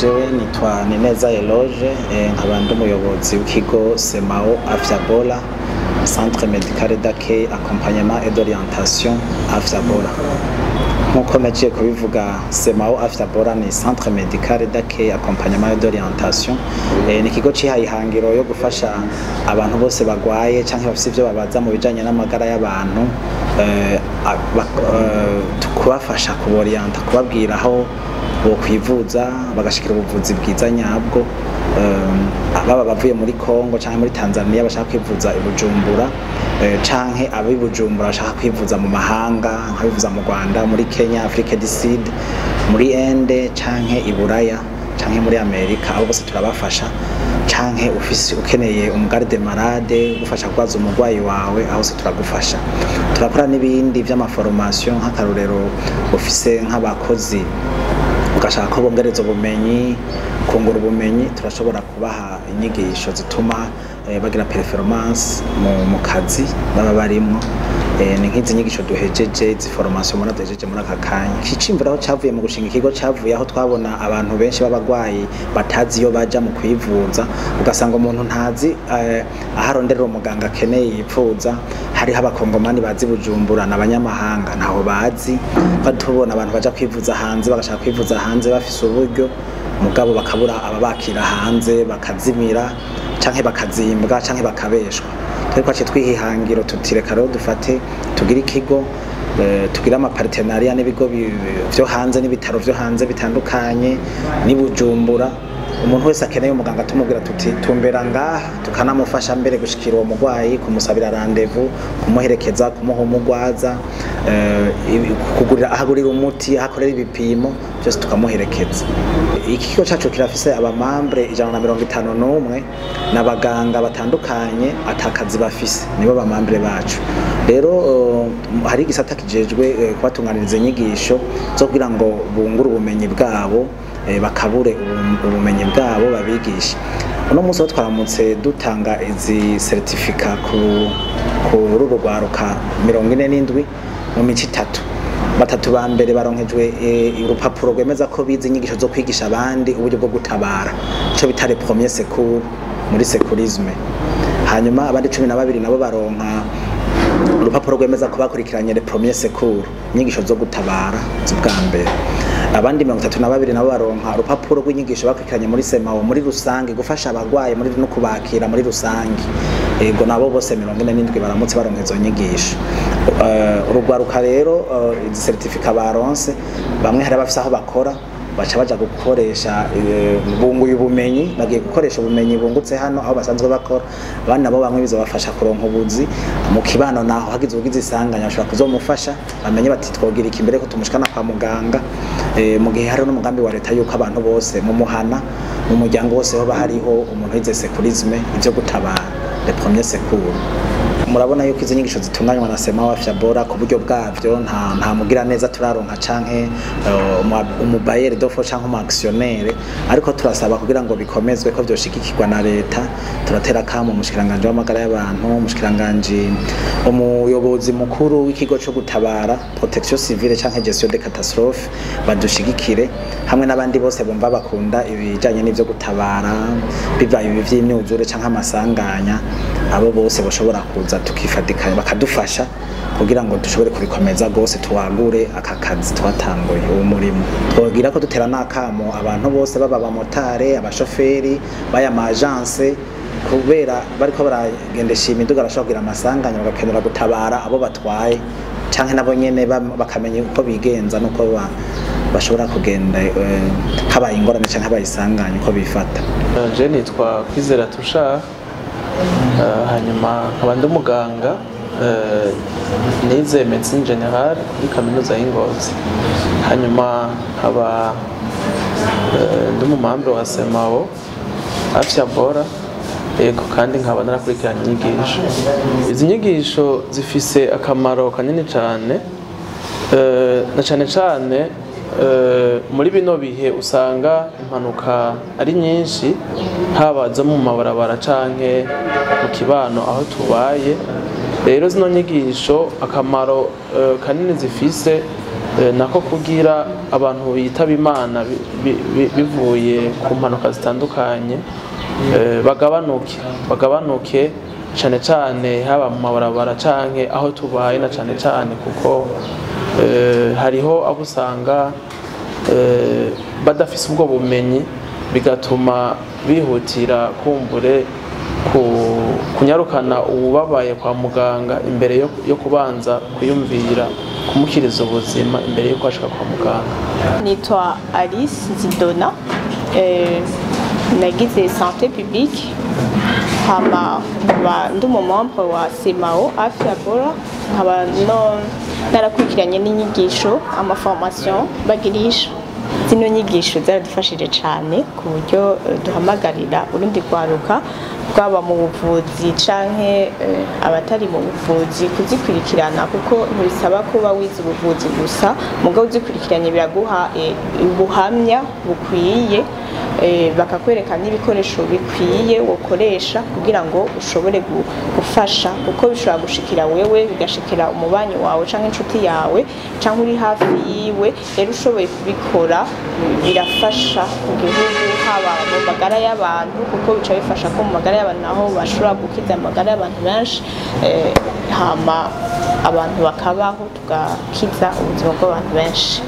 Jewe nitwa Nineza Eloge, nkaba ndi umuyobozi w'ikigo Semao Afyabola, Centre Médical d'accueil, accompagnement et d'orientation Afyabola. Nkuko nagiye kubivuga, Semao Afyabola ni Centre Médical d'accueil, accompagnement et d'orientation. Ni ikigo cihaye ihangiro yo gufasha abantu bose bagwaye canke bafise ivyo babaza mu bijanye n'amagara y'abantu, kubafasha kuboriyanta, kubabwira aho bokwivuza bagashikira ubuvuzi bwiza nyabwo, baba bavuye muri Kongo canke muri Tanzania bashaka kwivuza i Bujumbura, canke ab'i Bujumbura bashaka kwivuza mu mahanga, nk'abivuza mu Rwanda, muri Kenya, Afrique du Sud, muri Inde canke i Buraya canke muri Amerika, abo bose turabafasha. Canke ufise ukeneye umu garde malade gufasha kwaza umurwayi wawe, aho se turagufasha. Turakora n'ibindi vy'ama formation, nk'akarorero ufise nk'abakozi ugashaka ko bongereza ubumenyi, kungura ubumenyi, turashobora kubaha inyigisho zituma bagira performance mu kazi baba barimwo. Ni nk'izi nyigisho duhejeje, izi formation mubona duhejeje muri aka kanya. Iciyumviro aho cavuye mu gushinga ikigo cavuye aho twabona abantu benshi b'abagwayi batazi iyo baja mu kwivuza, ugasanga umuntu ntazi aho aronderera umuganga akeneye yipfuza. Hariho abakongomani bazi Bujumbura n'abanyamahanga ntaho bazi. Tubona abantu baja kwivuza hanze, bagashaka kwivuza hanze bafise uburyo, mugabo bakabura ababakira hanze, bakazimira canke bakazimbwa canke bakabeshwa. Twari twaciye twiha ihangiro tuti reka rero dufate tugire ikigo, tugire ama partenariat n'ibigo vyo hanze n'ibitaro vyo hanze bitandukanye n'i Bujumbura. Umuntu wese akeneye umuganga tumubwira tuti tumbera ngaha, tukanamufasha mbere gushikira uwo murwayi, kumusabira rendez-vous, kumuherekeza, kumuha umugwaza, kugurira aho agurira umuti, aho akorera ibipimo byose tukamuherekeza. Ikigo cacu kirafise aba membres 151 n'abaganga batandukanye atakazi bafise, nibo ba membres bacu. Rero hari igisata kijejwe kubatunganiriza inyigisho zo kugira ngo bungure ubumenyi bwabo, bakabure ubumenyi bwabo babigisha. Uno munsi aho twaramutse dutanga izi certificat ku ruru rwaruka 47 mu mico itatu. Batatu ba mbere baronkejwe urupapuro rwemeza ko bize inyigisho zo kwigisha abandi uburyo bwo gutabara, ico bita les premiers secours muri secourisme. Hanyuma abandi 12 nabo baronka urupapuro rwemeza ko bakurikiranye les premiers secours, inyigisho zo gutabara z'ubwa mbere. Abandi 32 nabo baronka urupapuro rw'inyigisho bakurikiranye muri Semao muri rusange, gufasha abagwaye muri no kubakira muri rusange. Ego, nabo bose 47 baramutse baronka izo nyigisho. Urugwaruka rero, izi certificat baronse, bamwe hari abafise aho bakora baca baja gukoresha, bunguye ubumenyi, bagiye gukoresha ubumenyi bungutse hano aho basanzwe bakora. Abandi nabo bamwe bizobafasha kuronka ubuzi mu kibano, naho hagize ubugize isanganya bashobora kuzomufasha, bamenye bati twogira iki mbere ko tumushikana kwa muganga. Mu gihe hariho n'umugambi wa leta yuko abantu bose mu muhana, mu muryango wose hoba hariho umuntu yize secourisme, ivyo gutabara, les premiers secours. Murabona yuko izo nyigisho zitunganywa na Sema Afyabora ku buryo bwavyo, nta mugira neza turaronka canke umu bailleur de fonds canke umu actionnaire, ariko turasaba kugira ngo bikomezwe ko vyoshigikirwa na leta. Turatera kamo umushikiranganje w'amagara y'abantu, umushikiranganje, umuyobozi mukuru w'ikigo co gutabara, protection civile canke gestion de catastrophe, badushigikire hamwe n'abandi bose bumva bakunda ibijanye n'ivyo gutabara, bivaye ibi vy'imyuzure canke amasanganya, abo bose bashobora kuza tukifatikanya bakadufasha kugira ngo dushobore kubikomeza gose, tuwagure aka kazi twatanguye, uwo murimo. Twogira ko dutera n'akamo abantu bose, baba abamotari, abashoferi baya ma agence, kubera bariko baragendesha imiduga barashobora kugira amasanganya bagakenera gutabara abo batwaye, canke nabo nyene bakamenya uko bigenza nuko bashobora kugenda habaye ingorane canke habaye isanganya uko bifata. Je nitwa Kwizera Tusha, hanyuma nkaba ndi umuganga, nize médecine générale kuri kaminuza y'Ingozi, hanyuma nkaba ndi umu membre wa Semao Afya Bora. Yego, kandi nkaba narakurikiranye inyigisho. Izi nyigisho zifise akamaro kanini cyane, na cyane cyane muri bino bihe usanga impanuka ari nyinshi, haba zo mu mabarabara canke mu kibano aho tubaye. Rero zino nyigisho akamaro kanini zifise Nako kugira abantu bitaba Imana bivuye ku mpanuka zitandukanye bagabanuke cane cane haba mu mabarabara canke aho tubaye, na cane cane kuko hariho abo usanga badafise ubwo bumenyi, bigatuma bihutira kumbure kunyarukana uwubabaye kwa muganga imbere yo kubanza kuyumvira kumukiriza ubuzima imbere yo kwashika kwa muganga. Nitwa Alice Zidona, nagize santé publique, hama nkaba ndi umumembre wa CEMAO Afya Bora, nkaba no narakurikiranye n'inyigisho, amaformation bagirisha. Zino nyigisho zaradufashije cyane ku buryo duhamagarira urundi rwaruka, rwaba mu buvuzi canke abatari mu buvuzi, kuzikurikirana, kuko ntibisaba kuba wize ubuvuzi gusa. Mugabo uzikurikiranye biraguha ubuhamya bukwiye, bakakwereka n'ibikoresho bikwiye wokoresha kugira ngo ushobore gufasha, kuko bishobora gushikira wewe, bigashikira umubanyi wawe canke inshuti yawe canke uri hafi yiwe. Rero ushoboye kubikora birafasha ku gihugu, haba mu magara y'abantu, kuko bica bifasha ko mu magara y'abantu naho bashobora gukiza amagara y'abantu benshi, hama abantu bakabaho, tugakiza ubuzima bw'abantu benshi.